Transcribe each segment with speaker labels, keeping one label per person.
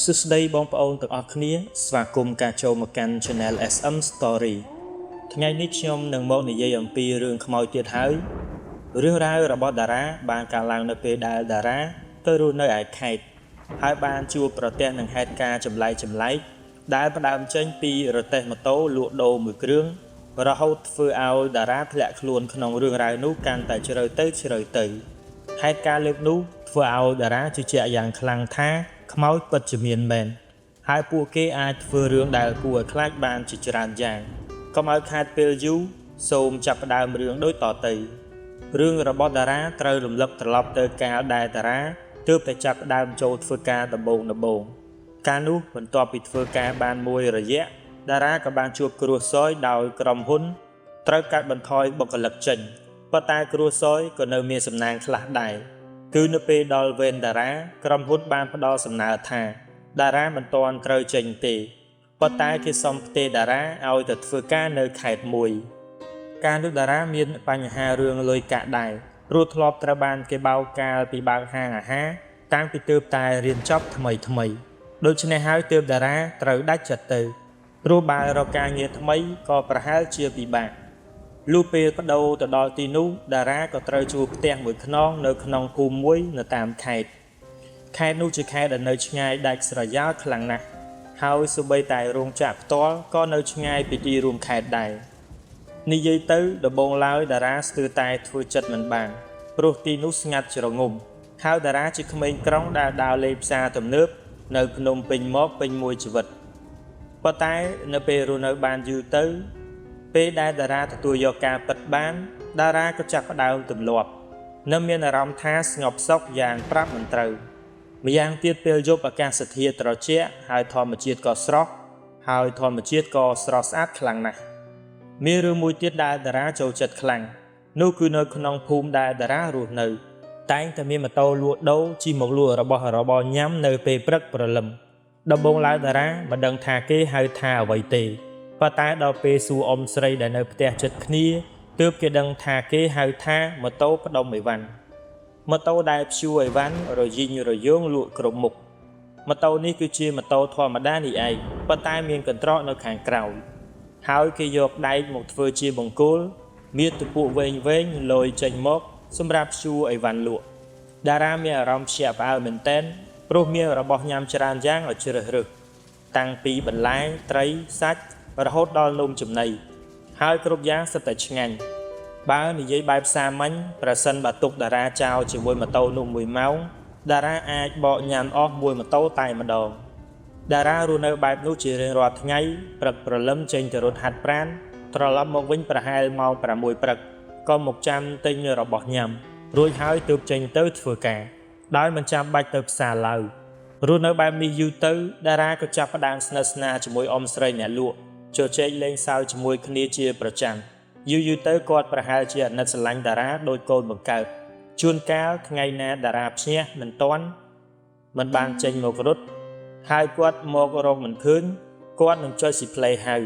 Speaker 1: សួស្តីបងប្អូនទាំងអស់គ្នាស្វាគមន៍ការចូលមកកាន់ Channel SM Story ថ្ងៃនេះខ្ញុំនឹងមកនិយាយអំពីរឿងខ្មោចទៀតហើយរឿងរ៉ាវរបស់តារាបានកើតឡើងនៅពេលដែលតារាទៅរស់នៅឯខេត្តហើយបានជួបប្រទះនឹងហេតុការណ៍ចម្លែកចម្លែកដែលផ្ដើមចេញពីរទេះម៉ូតូលក់ដូរមួយគ្រឿងរហូតធ្វើឲ្យតារាធ្លាក់ខ្លួនក្នុងរឿងរ៉ាវនោះកាន់តែជ្រៅទៅជ្រៅទៅ ហេតុការណ៍លើកនោះធ្វើឲ្យតារាជឿជាក់យ៉ាងខ្លាំងថាខ្មោចពិតជាមានមែនហើយពួកគេអាចធ្វើរឿងដែលគួរឲ្យខ្លាចបានជាច្រើនយ៉ាងកុំឲ្យខាតពេលយូរសូមចាប់ផ្ដើមរឿងដូចតទៅរឿងរបស់តារាត្រូវរំលឹកត្រឡប់ទៅកាលដែលតារាទើបតែចាប់ផ្ដើមចូលធ្វើការដំបូងដំបូងកាលនោះបន្ទាប់ពីធ្វើការបានមួយរយៈតារាក៏បានជួបគ្រោះសយដោយក្រុមហ៊ុនត្រូវកាត់បន្ថយបុគ្គលិកចេញប៉ុន្តែគ្រោះសយក៏នៅមានសំណាងខ្លះដែរ គឺនៅពេលដល់វេនតារាក្រុមហ៊ុនបានផ្ដល់សំណើថាតារាមិនទាន់ត្រូវចេញទេប៉ុន្តែគេសុំផ្ទេរតារាឲ្យទៅធ្វើការនៅខេត្តមួយការនោះតារាមានបញ្ហារឿងលុយកាក់ដែរព្រោះធ្លាប់ត្រូវបានគេបោកកាលពីបើកហាងអាហារតាំងពីទើបតែរៀនចប់ថ្មីថ្មីដូច្នេះហើយទើបតារាត្រូវដាច់ចិត្តទៅព្រោះបើរកការងារថ្មីក៏ប្រហែលជាពិបាក លុះពេលប្ដូរទៅដល់ទីនោះតារាក៏ត្រូវជួលផ្ទះមួយខ្នងនៅក្នុងភូមិមួយនៅតាមខេត្តខេត្តនោះជាខេត្តដែលនៅឆ្ងាយដាច់ស្រយាលខ្លាំងណាស់ហើយសូម្បីតែរោងចក្រផ្ទាល់ក៏នៅឆ្ងាយពីទីរួមខេត្តដែរនិយាយទៅដំបូងឡើយតារាស្ទើរតែធ្វើចិត្តមិនបានព្រោះទីនោះស្ងាត់ជ្រងំហើយតារាជាក្មេងក្រុងដែលដើរលេងផ្សារទំនើបនៅភ្នំពេញមកពេញមួយជីវិតប៉ុន្តែនៅពេលរស់នៅបានយូរទៅ ពេលដែលតារាទទួលយកការពិតបានតារាក៏ចាប់ផ្ដើមទម្លាប់និងមានអារម្មណ៍ថាស្ងប់សុខយ៉ាងប្រាប់មិនត្រូវម្យ៉ាងទៀតពេលយប់អាកាសធាតុត្រជាក់ហើយធម្មជាតិក៏ស្រស់ហើយធម្មជាតិក៏ស្រស់ស្អាតខ្លាំងណាស់មានរឿងមួយទៀតដែលតារាចូលចិត្តខ្លាំងនោះគឺនៅក្នុងភូមិដែលតារារស់នៅតែងតែមានម៉ូតូលក់ដូរជិះមកលក់របស់របរញ៉ាំនៅពេលព្រឹកព្រលឹមដំបូងឡើយតារាមិនដឹងថាគេហៅថាអ្វីទេ ប៉ុន្តែដល់ពេលសួរអ៊ំស្រីដែលនៅផ្ទះជិតគ្នាទើបគេដឹងថាគេហៅថាម៉ូតូផ្ដុំអីវ៉ាន់ម៉ូតូដែលព្យួរអីវ៉ាន់រយីងរយោងលក់គ្រប់មុខម៉ូតូនេះគឺជាម៉ូតូធម្មតានេះឯងប៉ុន្តែមានកន្ត្រកនៅខាងក្រោយហើយគេយកដែកមកធ្វើជាបង្គោលមានទពួកវែងវែងលយចេញមកសម្រាប់ព្យួរអីវ៉ាន់លក់តារាមានអារម្មណ៍ភ្ញាក់ផ្អើលមែនទែនព្រោះមានរបស់ញ៉ាំច្រើនយ៉ាងឲ្យជ្រើសរើសតាំងពីបន្លែត្រីសាច់រហូតដល់នំចំណីហើយគ្រប់យ៉ាងសុទ្ធតែឆ្ងាញ់បើនិយាយបែបសាមញ្ញប្រសិនបើទុកតារាចោលជាមួយម៉ូតូនោះមួយម៉ោងតារាអាចបកញ៉ាំអស់មួយម៉ូតូតែម្ដងតារារស់នៅបែបនោះជារៀងរាល់ថ្ងៃព្រឹកព្រលឹមចេញទៅរត់ហាត់ប្រាណត្រឡប់មកវិញប្រហែលម៉ោង6ព្រឹកក៏មកចាំទិញរបស់ញ៉ាំរួចហើយទើបចេញទៅធ្វើការដោយមិនចាំបាច់ទៅផ្សារឡើយរស់នៅបែបនេះយូរទៅតារាក៏ចាប់ផ្ដើមស្និទ្ធស្នាលជាមួយអ៊ំស្រីអ្នកលក់ជជែកលេងសើចជាមួយគ្នាជាប្រចាំយូរយូរទៅគាត់ប្រហែលជាអាណិតស្រឡាញ់តារាដូចកូនបង្កើតជួនកាលថ្ងៃណាតារាភ្ញាក់មិនទាន់មិនបានចេញមករត់ហើយគាត់មករកមិនឃើញគាត់នឹងចុចស៊ីផ្លេហៅ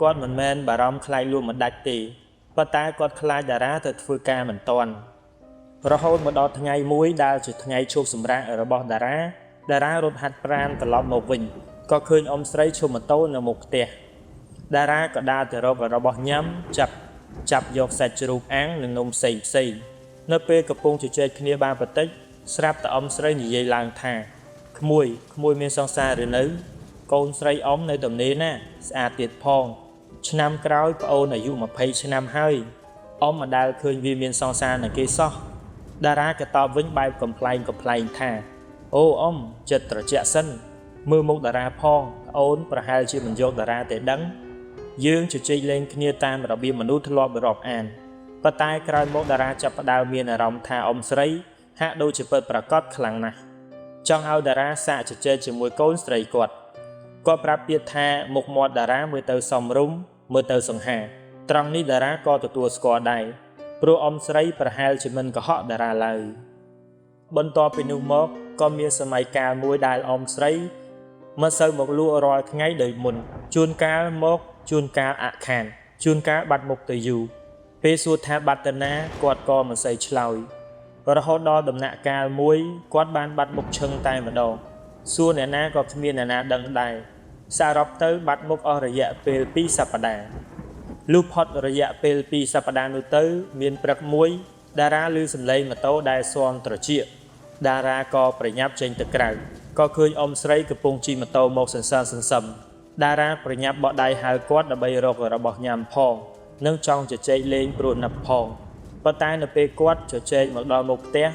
Speaker 1: គាត់មិនមែនបារម្ភខ្លាចលក់មិនដាច់ទេប៉ុន្តែគាត់ខ្លាចតារាទៅធ្វើការមិនទាន់រហូតមកដល់ថ្ងៃមួយដែលជាថ្ងៃឈប់សម្រាករបស់តារាតារារត់ហាត់ប្រាណត្រឡប់មកវិញក៏ឃើញអ៊ំស្រីឈប់ម៉ូតូនៅមុខផ្ទះតារាក៏ដើរទៅរករបស់ញ៉ាំចាប់ចាប់យកសាច់ជ្រូកអាំងនិងនំផ្សេងផ្សេងនៅពេលកំពុងជជែកគ្នាបានបន្តិចស្រាប់តែអ៊ំស្រីនិយាយឡើងថាក្មួយក្មួយមានសង្សារឬនៅកូនស្រីអ៊ំនៅទំនេរណាស្អាតទៀតផងឆ្នាំក្រោយប្អូនអាយុ20ឆ្នាំហើយអ៊ំមិនដែលឃើញវាមានសង្សារនឹងគេសោះតារាក៏តបវិញបែបកំប្លែងកំប្លែងថាអូអ៊ំចិត្តត្រជាក់សិនមើលមុខតារាផងប្អូនប្រហែលជាមិនយកតារាទេដឹងយើងជជែកលេងគ្នាតាមរបៀបមនុស្សធ្លាប់រាប់អានប៉ុន្តែក្រោយមកតារាចាប់ផ្ដើមមានអារម្មណ៍ថាអ៊ំស្រីហាក់ដូចជាពិតប្រាកដខ្លាំងណាស់ចង់ឲ្យតារាសាកជជែកជាមួយកូនស្រីគាត់គាត់ប្រាប់ទៀតថាមុខមាត់តារាមើលទៅសមរម្យមើលទៅសង្ហាត្រង់នេះតារាក៏ទទួលស្គាល់ដែរព្រោះអ៊ំស្រីប្រហែលជាមិនកុហកតារាឡើយបន្ទាប់ពីនោះមកក៏មានសម័យកាលមួយដែលអ៊ំស្រីមិនសូវមកលក់រាល់ថ្ងៃដូចមុនជួនកាលមកជួនកាលអាក់ខានជួនកាលបាត់មុខទៅយូរពេលសួរថាបាត់ទៅណាគាត់ក៏មិនសូវឆ្លើយរហូតដល់ដំណាក់កាលមួយគាត់បានបាត់មុខឈឹងតែម្ដង សួរអ្នកណាក៏គ្មានអ្នកណាដឹងដែរសរុបទៅបាត់មុខអស់រយៈពេល2សប្តាហ៍លុះផុតរយៈពេល2សប្តាហ៍នោះទៅ មានព្រឹកមួយ តារាឮសំឡេងម៉ូតូដែលស៊ាំត្រចៀកតារាក៏ប្រញាប់ចេញទៅក្រៅក៏ឃើញអ៊ំស្រីកំពុងជិះម៉ូតូមកសន្សើសន្សឹមតារាប្រញាប់បក់ដៃហៅគាត់ដើម្បីរករបស់ញ៉ាំផងនិងចង់ជជែកលេងព្រោះនឹកផងប៉ុន្តែនៅពេលគាត់ជជែកមកដល់មុខផ្ទះ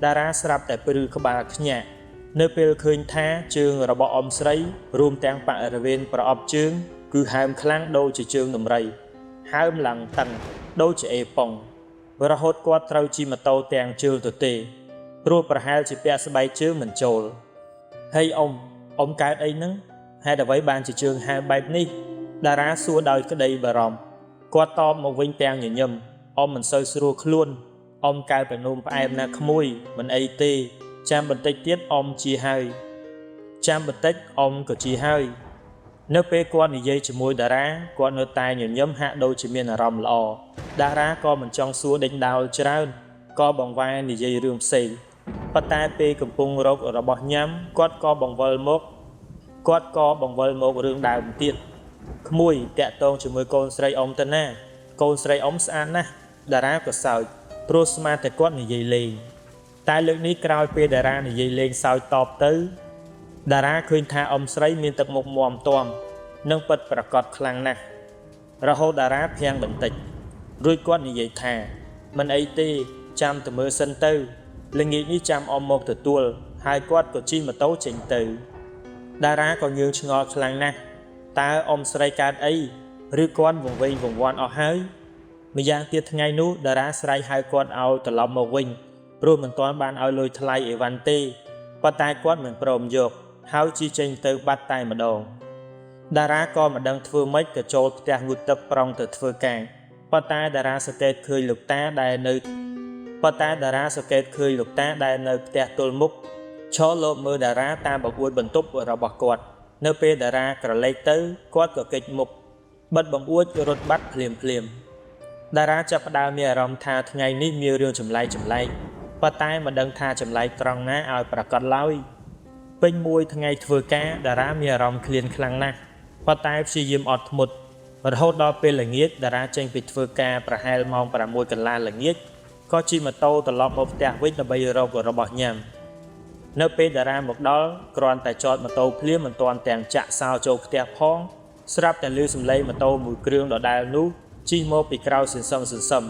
Speaker 1: តារាស្រាប់តែព្រឺក្បាលខ្ញាក់នៅពេលឃើញថាជើងរបស់អ៊ំស្រីរួមទាំងបរិវេណប្រអប់ជើងគឺហើមខ្លាំងដូចជាជើងដំរីហើមឡើងតឹងដូចជាអេប៉ុង រហូតគាត់ត្រូវជិះម៉ូតូទាំងជើងទៅទេព្រោះប្រហែលជាពាក់ស្បែកជើងមិនចូលហេអ៊ំអ៊ំកើតអីហ្នឹងហេតុអ្វីបានជាជើងហើមបែបនេះតារាសួរដោយក្តីបារម្ភគាត់តបមកវិញទាំងញញឹមអ៊ំមិនសូវស្រួលខ្លួនអ៊ំកើតប្រនោមផ្អែមណាក្មួយមិនអីទេចាំបន្តិចទៀតអ៊ំជាហើយចាំបន្តិចអ៊ំក៏ជាហើយនៅពេលគាត់និយាយជាមួយតារាគាត់នៅតែញញឹមហាក់ដូចជាមានអារម្មណ៍ល្អតារាក៏មិនចង់សួរដេញដោលច្រើនក៏បង្វែរនិយាយរឿងផ្សេងប៉ុន្តែពេលកំពុងរករបស់ញ៉ាំគាត់ក៏បង្វិលមកគាត់ក៏បង្វិលមករឿងដើមទៀតក្មួយតាក់ទងជាមួយកូនស្រីអ៊ំទៅណាកូនស្រីអ៊ំស្អាតណាស់តារាក៏សើចព្រោះស្មានតែគាត់និយាយលេងតែលើកនេះក្រោយពេលតារានិយាយលេងសើចតបទៅតារាឃើញថាអ៊ំស្រីមានទឹកមុខមាំទាំនិងពិតប្រាកដខ្លាំងណាស់រហូតតារាភាំងបន្តិចរួចគាត់និយាយថាមិនអីទេចាំទៅមើលសិនទៅល្ងាចនេះចាំអ៊ំមកទទួលហើយគាត់ក៏ជិះម៉ូតូចេញទៅតារាក៏ងឿងឆ្ងល់ខ្លាំងណាស់តើអ៊ំស្រីកើតអីឬគាត់វង្វេងវង្វាន់អស់ហើយម្យ៉ាងទៀតថ្ងៃនោះតារាស្រែកហៅគាត់ឲ្យត្រឡប់មកវិញព្រោះមិនទាន់បានឲ្យលុយថ្លៃអីវ៉ាន់ទេប៉ុន្តែគាត់មិនព្រមយកហើយជិះចេញទៅបាត់តែម្ដងតារាក៏មិនដឹងធ្វើម៉េចក៏ចូលផ្ទះងូតទឹកប្រុងទៅធ្វើការប៉ុន្តែតារាសង្កេតឃើញលោកតាដែលនៅប៉ុន្តែតារាសង្កេតឃើញលោកតាដែលនៅផ្ទះទល់មុខឈរលបមើលតារាតាមបង្អួចបន្ទប់របស់គាត់នៅពេលតារាក្រឡេកទៅគាត់ក៏គេចមុខបិទបង្អួចរត់បាត់ភ្លាមភ្លាមតារាចាប់ផ្ដើមមានអារម្មណ៍ថាថ្ងៃនេះមានរឿងចម្លែកចម្លែកប៉ុន្តែមិនដឹងថាចម្លែកត្រង់ណាឲ្យប្រាកដឡើយពេញមួយថ្ងៃធ្វើការតារាមានអារម្មណ៍ឃ្លានខ្លាំងណាស់ប៉ុន្តែព្យាយាមអត់ធ្មត់រហូតដល់ពេលល្ងាចតារាចេញពីធ្វើការប្រហែលម៉ោង6កន្លះល្ងាចក៏ជិះម៉ូតូត្រឡប់មកផ្ទះវិញដើម្បីរករបស់ញ៉ាំនៅពេលតារាមកដល់គ្រាន់តែចតម៉ូតូភ្លាមមិនទាន់ទាំងចាក់សោចូលផ្ទះផងស្រាប់តែឮសំឡេងម៉ូតូមួយគ្រឿងដដែលនោះជិះមកពីក្រោយសន្សឹមសន្សឹម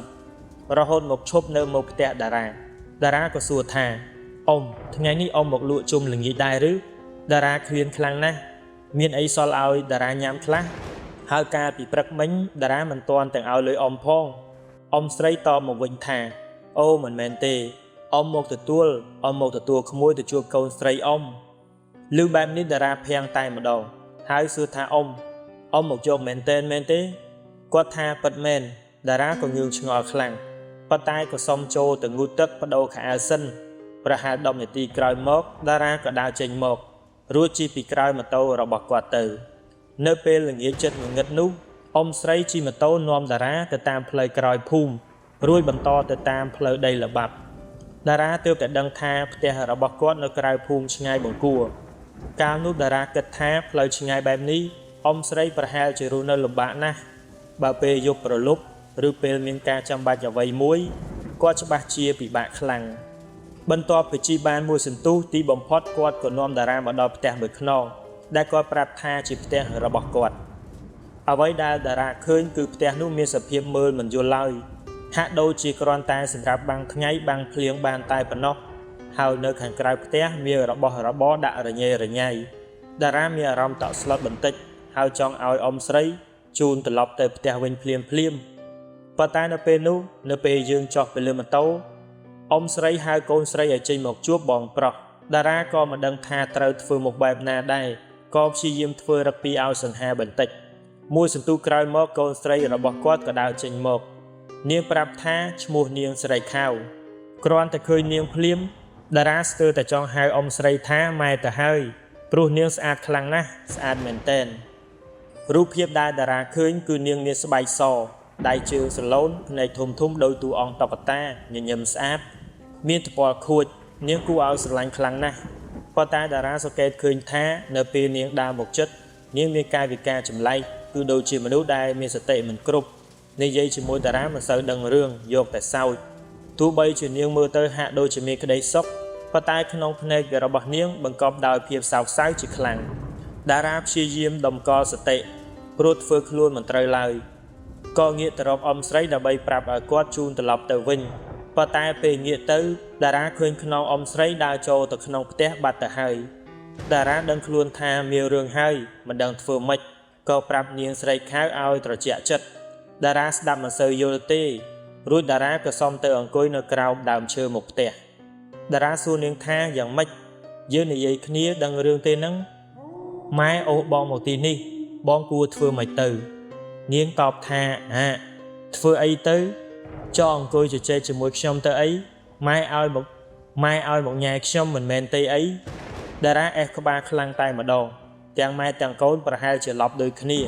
Speaker 1: រហូតមកឈប់នៅមុខផ្ទះតារាតារាក៏សួរថាអ៊ំថ្ងៃនេះអ៊ំមកលក់ជុំល្ងាចដែរឬតារាឃ្លានខ្លាំងណាស់មានអីសល់ឲ្យតារាញ៉ាំខ្លះហើយកាលពីព្រឹកមិញតារាមិនទាន់ទាំងឲ្យលុយអ៊ំផងអ៊ំស្រីតបមកវិញថាអូមិនមែនទេអ៊ំមកទទួលអ៊ំមកទទួលក្មួយទៅជួបកូនស្រីអ៊ំឮបែបនេះតារាភាំងតែម្ដងហើយសួរថាអ៊ំអ៊ំមកយកមែនទែនមែនទេគាត់ថាពិតមែនតារាក៏ងឿងឆ្ងល់ខ្លាំងប៉ុន្តែក៏សុំចូលទៅងូតទឹកបដូរខោអាវសិនប្រហែល10នាទីក្រោយមកតារាក៏ដើរចេញមករួចជិះពីក្រោយម៉ូតូរបស់គាត់ទៅនៅពេលល្ងាចចិត្តងងឹតនោះអ៊ំស្រីជិះម៉ូតូនាំតារាទៅតាមផ្លូវក្រោយភូមិរួចបន្តទៅតាមផ្លូវដីល្បាប់តារាទើបតែដឹងថាផ្ទះរបស់គាត់នៅក្រៅភូមិឆ្ងាយបង្គួរកាលនោះតារាគិតថាផ្លូវឆ្ងាយបែបនេះអ៊ំស្រីប្រហែលជារស់នៅលំបាកណាស់បើពេលយប់ប្រលប់ឬពេលមានការចាំបាច់អ្វីមួយគាត់ច្បាស់ជាពិបាកខ្លាំងបន្ទាប់ពីជិះបានមួយសន្ទុះទីបំផុតគាត់ក៏នាំតារាមកដល់ផ្ទះមួយខ្នងដែលគាត់ប្រាប់ថាជាផ្ទះរបស់គាត់អ្វីដែលតារាឃើញគឺផ្ទះនោះមានសភាពមើលមិនយល់ឡើយហាក់ដូចជាគ្រាន់តែសម្រាប់បាំងថ្ងៃបាំងភ្លៀងបានតែប៉ុណ្ណោះហើយនៅខាងក្រៅផ្ទះមានរបស់របរដាក់រញ៉េរញ៉ៃតារាមានអារម្មណ៍តក់ស្លុតបន្តិចហើយចង់ឲ្យអ៊ំស្រីជូនត្រឡប់ទៅផ្ទះវិញភ្លាមភ្លាមប៉ុន្តែនៅពេលនោះនៅពេលយើងចុះពីលើម៉ូតូអ៊ំស្រីហៅកូនស្រីឲ្យចេញមកជួបបងប្រុសតារាក៏មិនដឹងថាត្រូវធ្វើមុខបែបណាដែរក៏ព្យាយាមធ្វើរកពីឲ្យសង្ហាបន្តិចមួយសន្ទុះក្រោយមកកូនស្រីរបស់គាត់ក៏ដើរចេញមកនាងប្រាប់ថាឈ្មោះនាងស្រីខៅគ្រាន់តែឃើញនាងភ្លាមតារាស្ទើរតែចង់ហៅអ៊ំស្រីថាម៉ែទៅហើយព្រោះនាងស្អាតខ្លាំងណាស់ស្អាតមែនទែនរូបភាពដែលតារាឃើញគឺនាងមានស្បែកសដៃជើងស្រឡូនភ្នែកធំធំដូចតួអង្គតុក្កតាញញឹមស្អាតមានថ្ពាល់ខួចនាងគួរឲ្យស្រឡាញ់ខ្លាំងណាស់ ប៉ុន្តែតារាសង្កេតឃើញថានៅពេលនាងដើរមកចិត្តនាងមានកាយវិការចម្លែកគឺដូចជាមនុស្សដែលមានសតិមិនគ្រប់និយាយជាមួយតារាមិនសូវដឹងរឿងយកតែសើចទោះបីជានាងមើលទៅហាក់ដូចជាមានក្តីសុខប៉ុន្តែក្នុងភ្នែករបស់នាងបង្កប់ដោយភាពសោកសៅជាខ្លាំងតារាព្យាយាមតម្កល់សតិព្រោះធ្វើខ្លួនមិនត្រូវឡើយក៏ងាកទៅរកអ៊ំស្រីដើម្បីប្រាប់ឲ្យគាត់ជូនត្រឡប់ទៅវិញប៉ុន្តែពេលងាកទៅតារាឃើញខ្នងអ៊ំស្រីដើរចូលទៅក្នុងផ្ទះបាត់ទៅហើយតារាដឹងខ្លួនថាមានរឿងហើយមិនដឹងធ្វើម៉េចក៏ប្រាប់នាងស្រីខៅឲ្យត្រជាក់ចិត្តតារាស្ដាប់មិនសូវយល់ទេរួចតារាក៏សុំទៅអង្គុយនៅក្រោមដើមឈើមុខផ្ទះតារាសួរនាងថាយ៉ាងម៉េចយើងនិយាយគ្នាដឹងរឿងទេនឹងម៉ែអូសបងមកទីនេះបងគួរធ្វើម៉េចទៅនាងតបថាអាធ្វើអីទៅចង់អង្គុយជជែកជាមួយខ្ញុំទៅអីម៉ែឲ្យមកម៉ែឲ្យមកញ៉ែខ្ញុំមិនមែនទេអីតារាអេះក្បាលខ្លាំងតែម្ដងទាំងម៉ែទាំងកូនប្រហែលជាឡប់ដូចគ្នា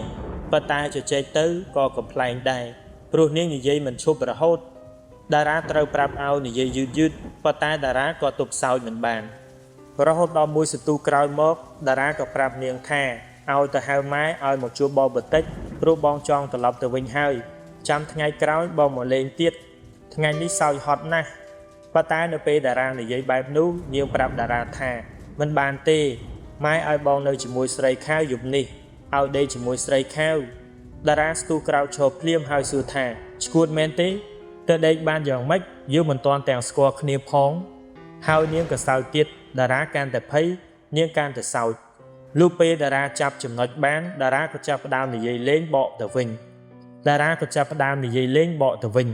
Speaker 1: ប៉ុន្តែជជែកទៅក៏កំប្លែងដែរព្រោះនាងនិយាយមិនឈប់រហូតតារាត្រូវប្រាប់ឲ្យនិយាយយឺតៗប៉ុន្តែតារាក៏ទប់សោចមិនបានរហូតដល់មួយសន្ទុះក្រោយមកតារាក៏ប្រាប់នាងថាឲ្យទៅហៅម៉ែឲ្យមកជួបបងបន្តិចព្រោះបងចង់ត្រឡប់ទៅវិញហើយចាំថ្ងៃក្រោយបងមកលេងទៀតថ្ងៃនេះសោចហត់ណាស់ប៉ុន្តែនៅពេលតារានិយាយបែបនោះនាងប្រាប់តារាថាមិនបានទេម៉ែឲ្យបងនៅជាមួយស្រីខៅយប់នេះឲ្យដេកជាមួយស្រីខៅតារាស្ទុះក្រោកឈរភ្លាមហើយសួរថាឈួតមែនទេទៅដេកបានយ៉ាងម៉េចយើងមិនទាន់ទាំងស្គាល់គ្នាផងហើយនាងក៏សើចទៀតតារាកាន់តែភ័យនាងកាន់តែសើចលុះពេលតារាចាប់ចំណុចបានតារាក៏ចាប់ផ្ដើមនិយាយលេងបកទៅវិញតារាក៏ចាប់ផ្ដើមនិយាយលេងបកទៅវិញ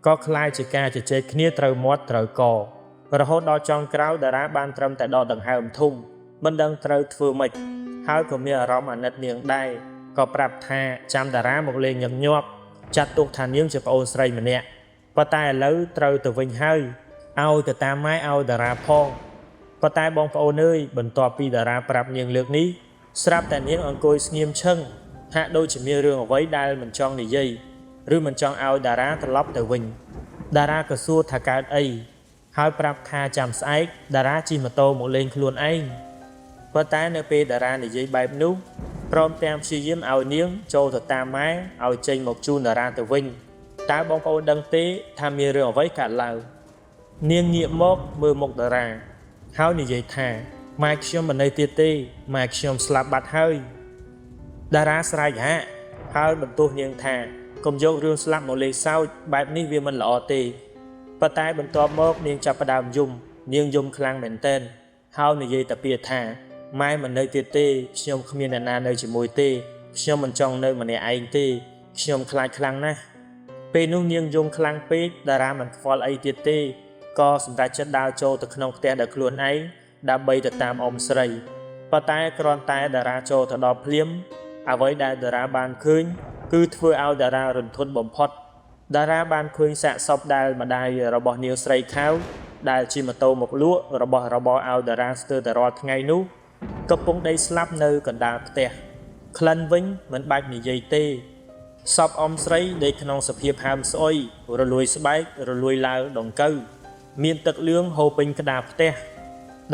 Speaker 1: ក៏ក្លាយជាការជជែកគ្នាត្រូវមាត់ត្រូវករហូតដល់ចុងក្រោយតារាបានត្រឹមតែដកដង្ហើមធំមិនដឹងត្រូវធ្វើម៉េចហើយក៏មានអារម្មណ៍អាណិតនាងដែរក៏ប្រាប់ថាចាំតារាមកលេងញឹកញាប់ចាត់ទុកថានាងជាប្អូនស្រីម្នាក់ប៉ុន្តែឥឡូវត្រូវទៅវិញហើយឲ្យទៅតាមម៉ែឲ្យតារាផងប៉ុន្តែបងប្អូនអើយបន្ទាប់ពីតារាប្រាប់នាងលើកនេះស្រាប់តែនាងអង្គុយស្ងៀមឈឹងហាក់ដូចជាមានរឿងអ្វីដែលមិនចង់និយាយឬមិនចង់ឲ្យតារាត្រឡប់ទៅវិញតារាក៏សួរថាកើតអីហើយប្រាប់ថាចាំស្អែកតារាជិះម៉ូតូមកលេងខ្លួនឯងប៉ុន្តែនៅពេលតារានិយាយបែបនោះព្រមទាំងព្យាយាមឲ្យនាងចូលទៅតាមម៉ែឲ្យចេញមកជូនតារាទៅវិញតើបងប្អូនដឹងទេថាមានរឿងអ្វីកើតឡើងនាងងាកមកមើលមុខតារាហើយនិយាយថាម៉ែខ្ញុំមិននៅទៀតទេម៉ែខ្ញុំស្លាប់បាត់ហើយតារាស្រែកហាក់ហើយបន្ទោសនាងថាកុំយករឿងស្លាប់មកលេងសើចបែបនេះវាមិនល្អទេប៉ុន្តែបន្ទាប់មកនាងចាប់ផ្ដើមយំនាងយំខ្លាំងមែនទែនហើយនិយាយតែពាក្យថាម៉ែមិននៅទៀតទេខ្ញុំគ្មានអ្នកណានៅជាមួយទេខ្ញុំមិនចង់នៅម្នាក់ឯងទេខ្ញុំខ្លាចខ្លាំងណាស់ពេលនោះនាងយំខ្លាំងពេកតារាមិនខ្វល់អីទៀតទេក៏សម្រេចចិត្តដើរចូលទៅក្នុងផ្ទះដោយខ្លួនឯងដើម្បីទៅតាមអ៊ំស្រីប៉ុន្តែគ្រាន់តែតារាចូលទៅដល់ភ្លាមអ្វីដែលតារាបានឃើញគឺធ្វើឲ្យតារារន្ធត់បំផុតតារាបានឃើញសាកសពដែលម្ដាយរបស់នាងស្រីខៅដែលជិះម៉ូតូមកលក់របស់របរឲ្យតារាស្ទើរតែរាល់ថ្ងៃនោះកំពុងដេកស្លាប់នៅកណ្ដាលផ្ទះក្លិនវិញមិនបាច់និយាយទេសពអ៊ំស្រីដេកក្នុងសភាពហើមស្អុយរលួយស្បែករលួយឡើងដង្កូវមានទឹកលឿងហូរពេញក្តារផ្ទះ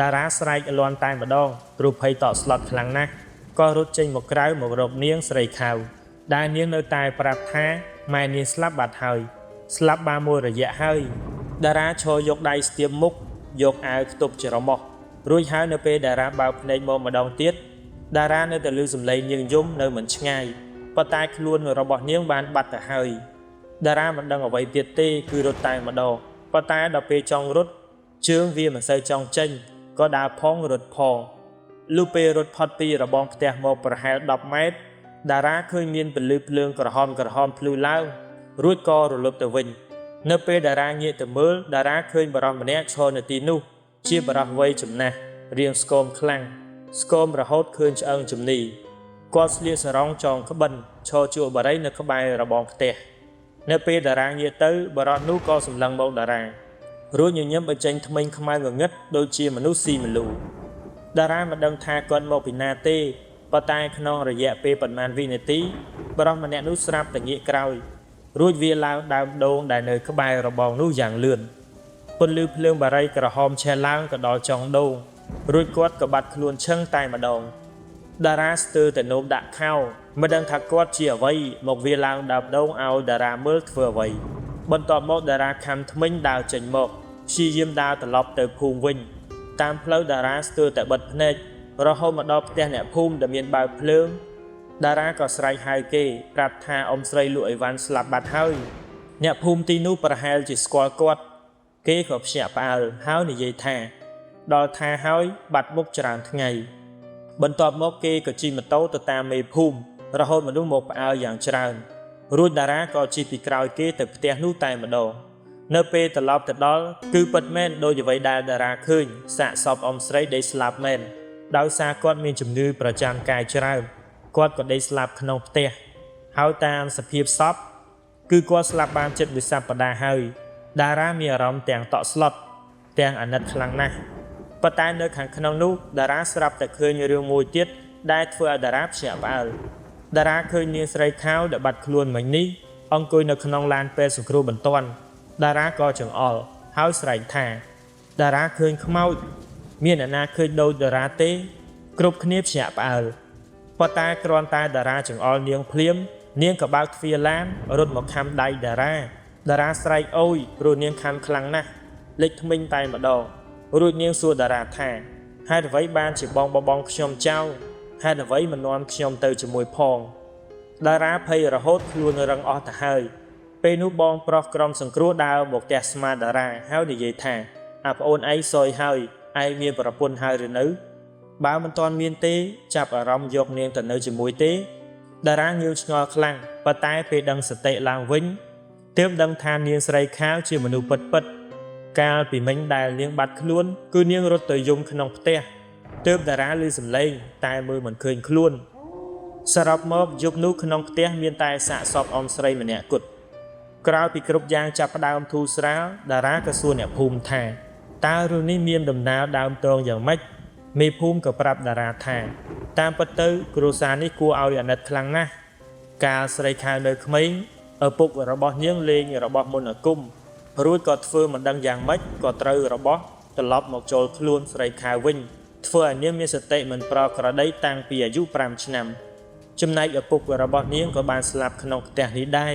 Speaker 1: តារាស្រែកលាន់តែម្ដងព្រោះភ័យតក់ស្លុតខ្លាំងណាស់ក៏រត់ចេញមកក្រៅមករកនាងស្រីខៅដែលនាងនៅតែប្រាប់ថាម៉ែនាងស្លាប់បាត់ហើយស្លាប់បានមួយរយៈហើយតារាឈរយកដៃស្ទាបមុខយកអាវខ្ទប់ច្រមុះរួចហើយនៅពេលតារាបើកភ្នែកមកម្ដងទៀតតារានៅតែឮសំឡេងនាងយំនៅមិនឆ្ងាយប៉ុន្តែខ្លួនរបស់នាងបានបាត់ទៅហើយតារាមិនដឹងអ្វីទៀតទេគឺរត់តែម្ដងប៉ុន្តែដល់ពេលចង់រត់ជើងវាមិនសូវចង់ចេញក៏ដើរផងរត់ផងលុះពេលរត់ផុតពីរបងផ្ទះមកប្រហែល10ម៉ែត្រតារាឃើញមានពន្លឺភ្លើងក្រហមក្រហមភ្លឺឡើងរួចក៏រលត់ទៅវិញនៅពេលតារាងាកទៅមើលតារាឃើញបុរសម្នាក់ឈរនៅទីនោះជាបុរសវ័យចំណាស់រាងស្គមខ្លាំងស្គមរហូតឃើញឆ្អឹងជំនីគាត់ស្លៀកសារ៉ងចងក្បិនឈរជួបរិយនៅក្បែររបងផ្ទះនៅពេលតារាងាកទៅបុរសនោះក៏សម្លឹងមកតារារួចញញឹមបញ្ចេញធ្មេញខ្មៅងងឹតដូចជាមនុស្សស៊ីម្លូតារាមិនដឹងថាគាត់មកពីណាទេប៉ុន្តែក្នុងរយៈពេលប៉ុន្មានវិនាទីបុរសម្នាក់នោះស្រាប់តែងាកក្រោយរួចវាឡើងដើមដូងដែលនៅក្បែររបងនោះយ៉ាងលឿនពន្លឺភ្លើងបារីក្រហមឆេះឡើងក៏ដល់ចុងដូង រួចគាត់ក៏បាត់ខ្លួនឈឹងតែម្ដងតារាស្ទើរតែនោមដាក់ខោមិនដឹងថាគាត់ជាអ្វីមកវាឡើងដើមដងឲ្យតារាមើលធ្វើអ្វីបន្ទាប់មកតារាខំថ្មិញដើរចេញមកព្យាយាមដើរត្រឡប់ទៅភូមិវិញតាមផ្លូវតារាស្ទើរតែបិទភ្នែករហូតមកដល់ផ្ទះអ្នកភូមិដែលមានបើកភ្លើងតារាក៏ស្រែកហៅគេប្រាប់ថាអ៊ំស្រីលក់អីវ៉ាន់ស្លាប់បាត់ហើយអ្នកភូមិទីនោះប្រហែលជាស្គាល់គាត់គេក៏ភ្ញាក់ផ្អើលហើយនិយាយថាដល់ថាហើយបាត់មុខច្រើនថ្ងៃបន្ទាប់មកគេក៏ជិះម៉ូតូទៅតាមមេភូមិរហូតមនុស្សមកផ្អើលយ៉ាងច្រើនរួចតារាក៏ជិះពីក្រោយគេទៅផ្ទះនោះតែម្ដងនៅពេលត្រឡប់ទៅដល់គឺពិតមែនដោយអ្វីដែលតារាឃើញសាកសពអ៊ំស្រីដេកស្លាប់មែនដោយសារគាត់មានជំងឺប្រចាំកាយច្រើនគាត់ក៏ដេកស្លាប់ក្នុងផ្ទះហើយតាមសភាពសពគឺគាត់ស្លាប់បានជិតមួយសប្តាហ៍ហើយតារាមានអារម្មណ៍ទាំងតក់ស្លុតទាំងអាណិតខ្លាំងណាស់ប៉ុន្តែនៅខាងក្នុងនោះតារាស្រាប់តែឃើញរឿងមួយទៀតដែលធ្វើឲ្យតារាភ្ញាក់ផ្អើលតារាឃើញនាងស្រីខៅដែលបាត់ខ្លួនមិញនេះអង្គុយនៅក្នុងឡានពេទ្យសង្គ្រោះបន្ទាន់តារាក៏ចង្អុលហើយស្រែកថាតារាឃើញខ្មោចមានអ្នកណាឃើញដូចតារាទេគ្រប់គ្នាភ្ញាក់ផ្អើលប៉ុន្តែគ្រាន់តែតារាចង្អុលនាងភ្លាមនាងក៏បើកទ្វារឡានរត់មកខំដៃតារាតារាស្រែកអូយព្រោះនាងខំខ្លាំងណាស់លេចថ្មិញតែម្ដងរួចនាងសួរតារាថាហេតុអ្វីបានជាបងបបងខ្ញុំចោលហេតុអ្វីមិននាំខ្ញុំទៅជាមួយផងតារាភ័យរហូតខ្លួនរឹងអស់ទៅហើយពេលនោះបងប្រុសក្រុមសង្គ្រោះដើរមកផ្ទះស្មាតារាហើយនិយាយថាអាប្អូនឯងសយហើយឯងមានប្រពន្ធហើយឬនៅបើមិនទាន់មានទេចាប់អារម្មណ៍យកនាងទៅនៅជាមួយទេតារាងឿងឆ្ងល់ខ្លាំងប៉ុន្តែពេលដឹងសតិឡើងវិញទើបដឹងថានាងស្រីខាវជាមនុស្សពិតពិតកាលពីមិញដែលនាងបាត់ខ្លួនគឺនាងរត់ទៅយំក្នុងផ្ទះទើបតារាឮសំឡេងតែមើលមិនឃើញខ្លួនសរុបមកយប់នោះក្នុងផ្ទះមានតែសាកសពអ៊ំស្រីម្នាក់គត់ក្រោយពីគ្រប់យ៉ាងចាប់ផ្ដើមធូរស្រាលតារាក៏សួរអ្នកភូមិថាតើរឿងនេះមានដំណើរដើមទងយ៉ាងម៉េចមេភូមិក៏ប្រាប់តារាថាតាមពិតទៅគ្រួសារនេះគួរឲ្យអាណិតខ្លាំងណាស់កាលស្រីខៅនៅក្មេងឪពុករបស់នាងលេងរបស់មន្តអាគមរួចក៏ធ្វើមិនដឹងយ៉ាងម៉េចក៏ត្រូវរបស់ត្រឡប់មកចូលខ្លួនស្រីខៅវិញធ្វើឲ្យនាងមានសតិមិនប្រក្រតីតាំងពីអាយុ5ឆ្នាំចំណែកឪពុករបស់នាងក៏បានស្លាប់ក្នុងផ្ទះនេះដែរ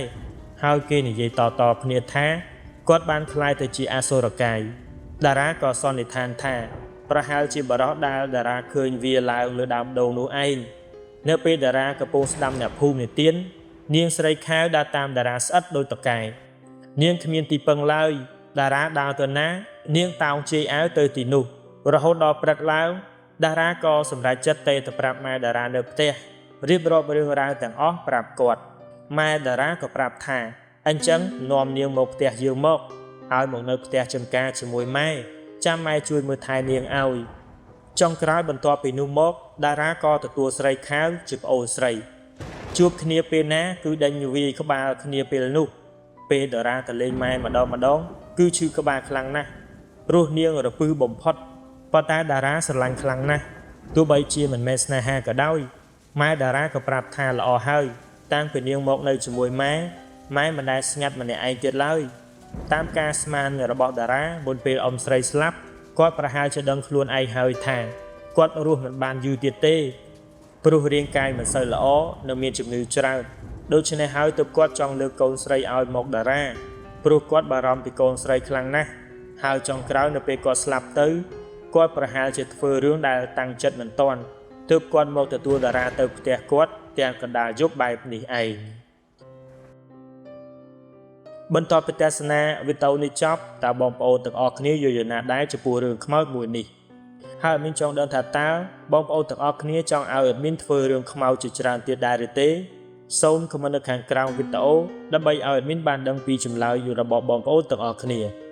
Speaker 1: ហើយគេនិយាយតៗគ្នាថាគាត់បានក្លាយទៅជាអសុរកាយតារាក៏សន្និដ្ឋានថាប្រហែលជាបរិសដែលតារាឃើញវាឡើងលើដើមដូងនោះឯងនៅពេលតារាកំពុងស្ដាំអ្នកភូមិនិទាននាងស្រីខែវដើរតាមតារាស្អិតដោយតកែនាងគ្មានទីពឹងឡើយតារាដើរទៅណានាងតោងជ័យអាវទៅទីនោះរហូតដល់ព្រឹកឡើងតារាក៏សម្រេចចិត្តទេទៅប្រាប់ម៉ែតារានៅផ្ទះរៀបរាប់រឿងរ៉ាវទាំងអស់ប្រាប់គាត់ម៉ែតារាក៏ប្រាប់ថាអញ្ចឹងនាំនាងមកផ្ទះយើងមកឲ្យមកនៅផ្ទះចំការជាមួយម៉ែចាំម៉ែជួយមើលថែនាងឲ្យចុងក្រោយបន្ទាប់ពីនោះមកតារាក៏ទទួលស្រីខាវជាប្អូនស្រីជួបគ្នាពេលណាគឺដេញវាយក្បាលគ្នាពេលនោះពេលតារាទៅលេងម៉ែម្ដងម្ដងគឺឈឺក្បាលខ្លាំងណាស់ព្រោះនាងរពឹសបំផុតប៉ុន្តែតារាស្រឡាញ់ខ្លាំងណាស់ទោះបីជាមិនមែនស្នេហាក៏ដោយម៉ែតារាក៏ប្រាប់ថាល្អហើយតាំងពីនាងមកនៅជាមួយម៉ែម៉ែមិនដែលស្ងាត់ម្នាក់ឯងទៀតឡើយតាមការស្មានរបស់តារាមុនពេលអ៊ំស្រីស្លាប់គាត់ប្រហែលជាដឹងខ្លួនឯងហើយថាគាត់រស់មិនបានយូរទៀតទេព្រោះរាងកាយមិនសូវល្អនិងមានជំងឺច្រើនដូច្នេះហើយទើបគាត់ចង់លើកកូនស្រីឲ្យមកតារាព្រោះគាត់បារម្ភពីកូនស្រីខ្លាំងណាស់ហើយចុងក្រោយនៅពេលគាត់ស្លាប់ទៅគាត់ប្រហែលជាធ្វើរឿងដែលតាំងចិត្តមិនទាន់ទើបគាត់មកទទួលតារាទៅផ្ទះគាត់ទាំងកណ្ដាលយប់បែបនេះឯងបន្ទាប់ពីទស្សនាវីដេអូនេះចប់តើបងប្អូនទាំងអស់គ្នាយល់យ៉ាងណាដែរចំពោះរឿងខ្មោចមួយនេះហើយមានចង់ដឹងថាតើបងប្អូនទាំងអស់គ្នាចង់ឲ្យ admin ធ្វើរឿងខ្មោចជាច្រើនទៀតដែរឬទេសូម comment នៅខាងក្រោមវីដេអូដើម្បីឲ្យ admin បានដឹងពីចម្លើយរបស់បងប្អូនទាំងអស់គ្នា។